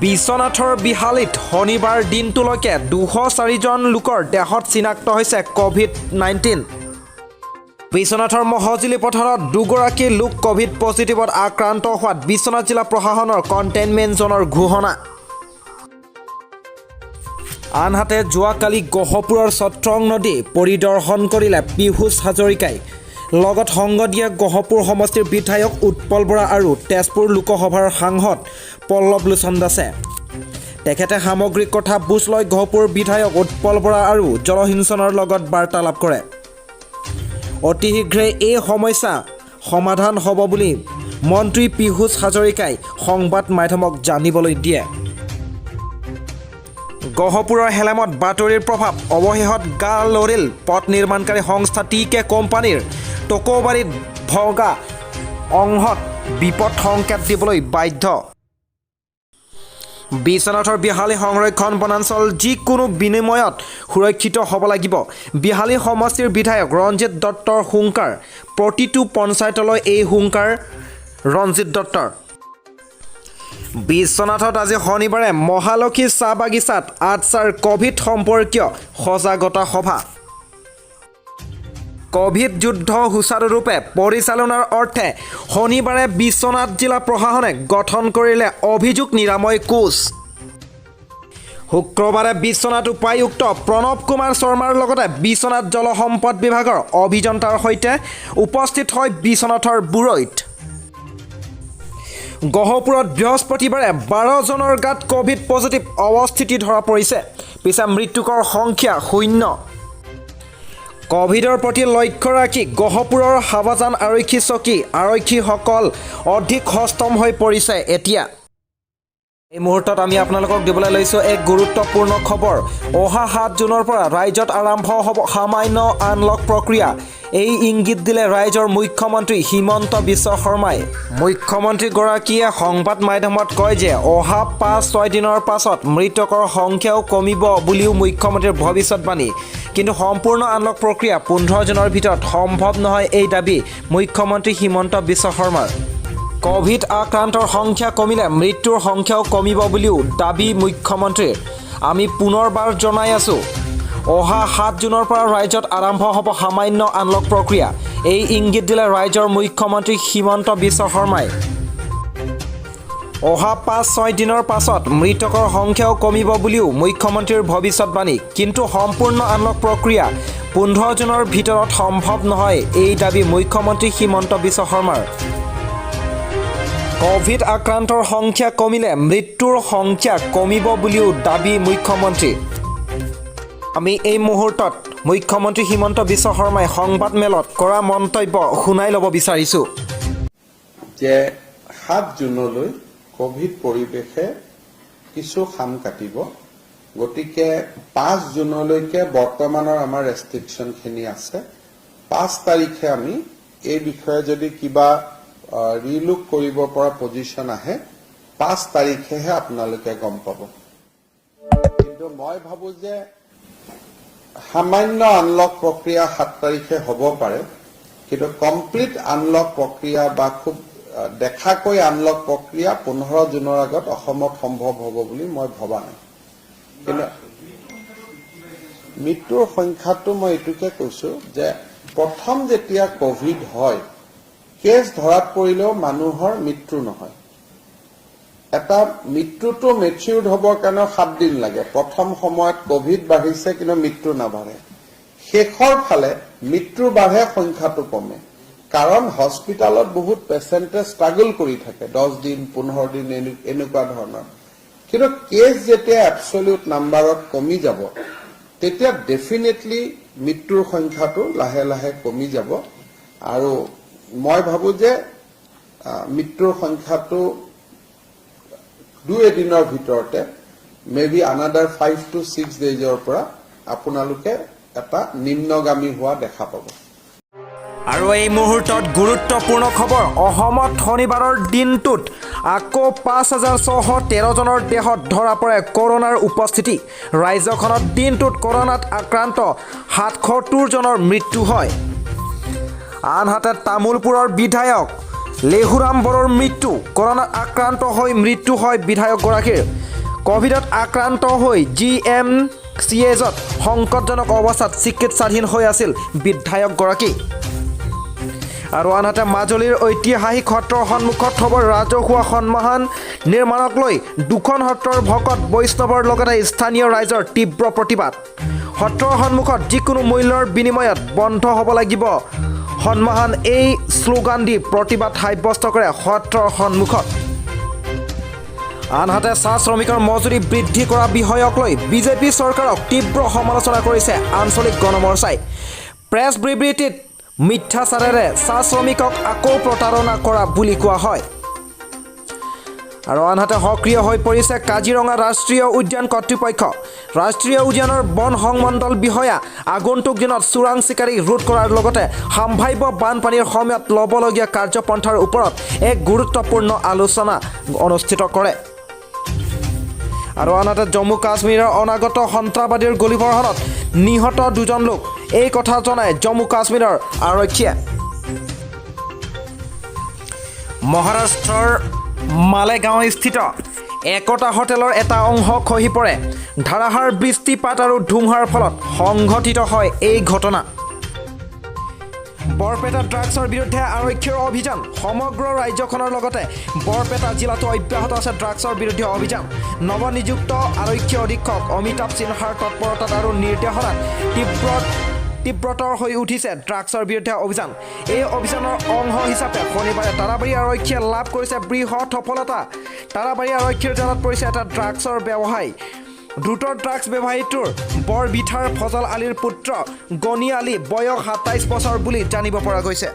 বিশ্বনাথৰ বিহালীত শনিবাৰ দিনটোলৈকে 204জন লোকৰ দেহত চিনাক্ত হৈছে ক'ভিড-19। বিশ্বনাথৰ মহজিলি পথাৰত দুগৰাকী লোক ক'ভিড পজিটিভত আক্ৰান্ত হোৱাত বিশ্বনাথ জিলা প্ৰশাসনৰ কণ্টেইনমেণ্ট জ'নৰ ঘোষণা। আনহাতে, যোৱাকালি গহপুৰৰ চত্ৰং নদী পৰিদৰ্শন কৰিলে পীয়ুষ হাজৰিকাই। লগত সংগ দিয়ে গহপুৰ সমষ্টিৰ বিধায়ক উৎপল বৰা আৰু তেজপুৰ লোকসভাৰ সাংসদ পল্লৱ লোচন দাসে। তেখেতে সামগ্ৰিক কথা বুজ লৈ গহপুৰ বিধায়ক উৎপল বৰা আৰু জলসিঞ্চনৰ লগত বাৰ্তালাপ কৰে। অতি শীঘ্ৰেই এই সমস্যা সমাধান হ'ব বুলি মন্ত্ৰী পীয়ুষ হাজৰিকাই সংবাদ মাধ্যমক জানিবলৈ দিয়ে। গহপুৰৰ হেলেমত বাতৰিৰ প্ৰভাৱ। অৱশেষত গা লৰিল পথ নিৰ্মাণকাৰী সংস্থা টি কে কোম্পানীৰ। টকৌবাৰীত ভগা অংশত বিপদ সংকেত দিবলৈ বাধ্য। বিশ্বনাথৰ বিহালী সংৰক্ষণ বনাঞ্চল যিকোনো বিনিময়ত সুৰক্ষিত হ'ব লাগিব। বিহালী সমষ্টিৰ বিধায়ক ৰঞ্জিত দত্তৰ হুংকাৰ। প্ৰতিটো পঞ্চায়তলৈ এই হুংকাৰ ৰঞ্জিত দত্তৰ। বিশ্বনাথত আজি শনিবাৰে মহালক্ষী চাহ বাগিচাত আটছাৰ ক'ভিড সম্পৰ্কীয় সজাগতা সভা। ক'ভিড যুদ্ধ সুচাৰুৰূপে পৰিচালনাৰ অৰ্থে শনিবাৰে বিশ্বনাথ জিলা প্ৰশাসনে গঠন কৰিলে অভিযোগ নিৰাময় কোষ। শুক্ৰবাৰে বিশ্বনাথ উপায়ুক্ত প্ৰণৱ কুমাৰ শৰ্মাৰ লগতে বিশ্বনাথ জলসম্পদ বিভাগৰ অভিযন্তাৰ সৈতে উপস্থিত হয় বিশ্বনাথৰ বুৰৈত। গহপুৰত বৃহস্পতিবাৰে 12জনৰ গাত ক'ভিড পজিটিভ অৱস্থিতি ধৰা পৰিছে। পিছে মৃতকৰ সংখ্যা শূন্য। ক'ভিডৰ প্ৰতি লক্ষ্য ৰাখি গহপুৰৰ হাৱাজান আৰক্ষী চকী আৰক্ষীসকল অধিক সষ্টম হৈ পৰিছে এতিয়া। এই মুহূৰ্তত আমি আপোনালোকক দিবলৈ লৈছোঁ এক গুৰুত্বপূৰ্ণ খবৰ। অহা 7 জুনৰ পৰা ৰাজ্যত আৰম্ভ হ'ব সামান্য আনলক প্ৰক্ৰিয়া। এই ইংগিত দিলে ৰাজ্যৰ মুখ্যমন্ত্ৰী হিমন্ত বিশ্ব শৰ্মাই। মুখ্যমন্ত্ৰীগৰাকীয়ে সংবাদ মাধ্যমত কয় যে অহা 5-6 দিনৰ পাছত মৃতকৰ সংখ্যাও কমিব বুলিও মুখ্যমন্ত্ৰীৰ ভৱিষ্যতবাণী। কিন্তু সম্পূৰ্ণ আনলক প্ৰক্ৰিয়া 15 জুনৰ ভিতৰত সম্ভৱ নহয়, এই দাবী মুখ্যমন্ত্ৰী হিমন্ত বিশ্ব শৰ্মাৰ। ক'ভিড আক্ৰান্তৰ সংখ্যা কমিলে মৃত্যুৰ সংখ্যাও কমিব বুলিও দাবী মুখ্যমন্ত্ৰীৰ। আমি পুনৰবাৰ জনাই আছোঁ, অহা 7 জুনৰ পৰা ৰাজ্যত আৰম্ভ হ'ব সামান্য আনলক প্ৰক্ৰিয়া। এই ইংগিত দিলে ৰাজ্যৰ মুখ্যমন্ত্ৰী হিমন্ত বিশ্ব শৰ্মাই। অহা 5-6 দিনৰ পাছত মৃতকৰ সংখ্যাও কমিব বুলিও মুখ্যমন্ত্ৰীৰ ভৱিষ্যতবাণী। কিন্তু সম্পূৰ্ণ আনলক প্ৰক্ৰিয়া 15 জুনৰ ভিতৰত সম্ভৱ নহয়, এই দাবী মুখ্যমন্ত্ৰী হিমন্ত বিশ্ব শৰ্মাৰ। ক'ভিড আক্ৰান্তৰ সংখ্যা কমিলে মৃত্যুৰ সংখ্যা কমিব বুলিও দাবী মুখ্যমন্ত্ৰী। আমি এই মুহূৰ্তত মুখ্যমন্ত্ৰী হিমন্ত বিশ্ব শৰ্মাই সংবাদমেলত কৰা মন্তব্য শুনাই ল'ব বিচাৰিছোঁ। যে 7 জুনলৈ কভিড পৰিৱেশে কিছু শাম কাটিব। গতিকে 5 জুনলৈকে বৰ্তমানৰ আমাৰ ৰেষ্ট্ৰিকশ্যনখিনি আছে। 5 তাৰিখে আমি এই বিষয়ে যদি কিবা ৰিলুক কৰিব পৰা পজিশ্যন আহে, 5 তাৰিখেহে আপোনালোকে গম পাব। কিন্তু মই ভাবো যে সামান্য আনলক প্ৰক্ৰিয়া 7 তাৰিখে হ'ব পাৰে, কিন্তু কমপ্লিট আনলক প্ৰক্ৰিয়া বা খুব দেখাকৈ আনলক প্ৰক্ৰিয়া 15 জুনৰ আগত অসমত সম্ভৱ হ'ব বুলি মই ভবা নাই। কিন্তু মৃত্যুৰ সংখ্যাটো মই এইটোকে কৈছো যে প্ৰথম যেতিয়া কভিড হয়, কেছ ধৰাত পৰিলেও মানুহৰ মৃত্যু নহয়। এটা মৃত্যুটো মেচিউৰ্ড হ'বৰ কাৰণে 7 দিন লাগে। প্ৰথম সময়ত কভিড বাঢ়িছে, কিন্তু মৃত্যু নাবাঢ়ে। শেষৰ ফালে মৃত্যু বাঢ়ে, সংখ্যাটো কমে। কাৰণ হস্পিটেলত বহুত পেচেণ্টে ষ্ট্ৰাগল কৰি থাকে 10 দিন, 15 দিন এনেকুৱা ধৰণৰ। কিন্তু কেছ যেতিয়া এবচলিউট নাম্বাৰত কমি যাব, তেতিয়া ডেফিনেটলি মৃত্যুৰ সংখ্যাটো লাহে লাহে কমি যাব। আৰু মই ভাবো যে মৃত্যুৰ সংখ্যাটো দুই এদিনৰ ভিতৰতে, may be another 5 to 6 ডেইজৰ পৰা আপোনালোকে এটা নিম্নগামী হোৱা দেখা পাব। আৰু এই মুহূৰ্তত গুৰুত্বপূৰ্ণ খবৰ। অসমত শনিবাৰৰ দিনটোত আকৌ 5613জনৰ দেহত ধৰা পৰে কৰোণাৰ উপস্থিতি। ৰাজ্যখনত দিনটোত কৰোণাত আক্ৰান্ত 77জনৰ মৃত্যু হয়। আনহাতে, তামোলপুৰৰ বিধায়ক লেহুৰাম বড়োৰ মৃত্যু। কৰোণাত আক্ৰান্ত হৈ মৃত্যু হয় বিধায়কগৰাকীৰ। ক'ভিডত আক্ৰান্ত হৈ জিএমচিএইচত সংকটজনক অৱস্থাত চিকিৎসাধীন হৈ আছিল বিধায়কগৰাকী। আৰু আনহাতে মাজুলীৰ ঐতিহাসিক সত্ৰৰ সন্মুখত হ'ব ৰাজহুৱা সন্মাহান নিৰ্মাণক লৈ দুখন সত্ৰৰ ভকত বৈষ্ণৱৰ লগতে স্থানীয় ৰাইজৰ তীব্ৰ প্ৰতিবাদ। সত্ৰৰ সন্মুখত যিকোনো মূল্যৰ বিনিময়ত বন্ধ হ'ব লাগিব সন্মাহান, এই শ্লোগান দি প্ৰতিবাদ সাব্যস্ত কৰে সত্ৰৰ সন্মুখত। আনহাতে চাহ শ্ৰমিকৰ মজুৰি বৃদ্ধি কৰা বিষয়ক লৈ বিজেপি চৰকাৰক তীব্ৰ সমালোচনা কৰিছে আঞ্চলিক গণমৰ্চাই। প্ৰেছ বিবৃতিত মিথ্যাচাৰেৰে চাহ শ্ৰমিকক আকৌ প্ৰতাৰণা কৰা বুলি কোৱা হয়। আৰু আনহাতে সক্ৰিয় হৈ পৰিছে কাজিৰঙা ৰাষ্ট্ৰীয় উদ্যান কৰ্তৃপক্ষ। ৰাষ্ট্ৰীয় উদ্যানৰ বন সংমণ্ডল বিষয়া আগন্তুক দিনত চোৰাং চিকাৰী ৰোধ কৰাৰ লগতে সম্ভাৱ্য বানপানীৰ সময়ত ল'বলগীয়া কাৰ্যপন্থাৰ ওপৰত এক গুৰুত্বপূৰ্ণ আলোচনা অনুষ্ঠিত কৰে। আৰু আনহাতে জম্মু কাশ্মীৰৰ অনাগত সন্ত্ৰাসবাদীৰ গুলীবৰ্ষণত নিহত দুজন লোক, এই কথা জনায় জম্মু কাশ্মীৰৰ আৰক্ষীয়ে। মহাৰাষ্ট্ৰৰ মালেগাঁওস্থিত একতা হোটেলৰ এটা অংশ খহি পৰে। ধাৰাসাৰ বৃষ্টিপাত আৰু ধুমুহাৰ ফলত সংঘটিত হয় এই ঘটনা। বৰপেটা ড্ৰাগছৰ বিৰুদ্ধে আৰক্ষীৰ অভিযান। সমগ্ৰ ৰাজ্যখনৰ লগতে বৰপেটা জিলাতো অব্যাহত আছে ড্ৰাগছৰ বিৰুদ্ধে অভিযান। নৱনিযুক্ত আৰক্ষী অধীক্ষক অমিতাভ সিনহাৰ তৎপৰতাত আৰু নিৰ্দেশনাত তীব্ৰতৰ হৈ উঠিছে ড্ৰাগছৰ বিৰুদ্ধে অভিযান। এই অভিযানৰ অংশ হিচাপে শনিবাৰে তাৰাবাৰী আৰক্ষীয়ে লাভ কৰিছে বৃহৎ সফলতা। তাৰাবাৰী আৰক্ষীৰ জালত পৰিছে এটা ড্ৰাগছৰ ব্যৱসায়ী। দ্ৰুত ড্ৰাগছ ব্যৱসায়ীটোৰ বৰবিথাৰ ফজল আলীৰ পুত্ৰ গনি আলী, বয়স 27 বছৰ বুলি জানিব পৰা গৈছে।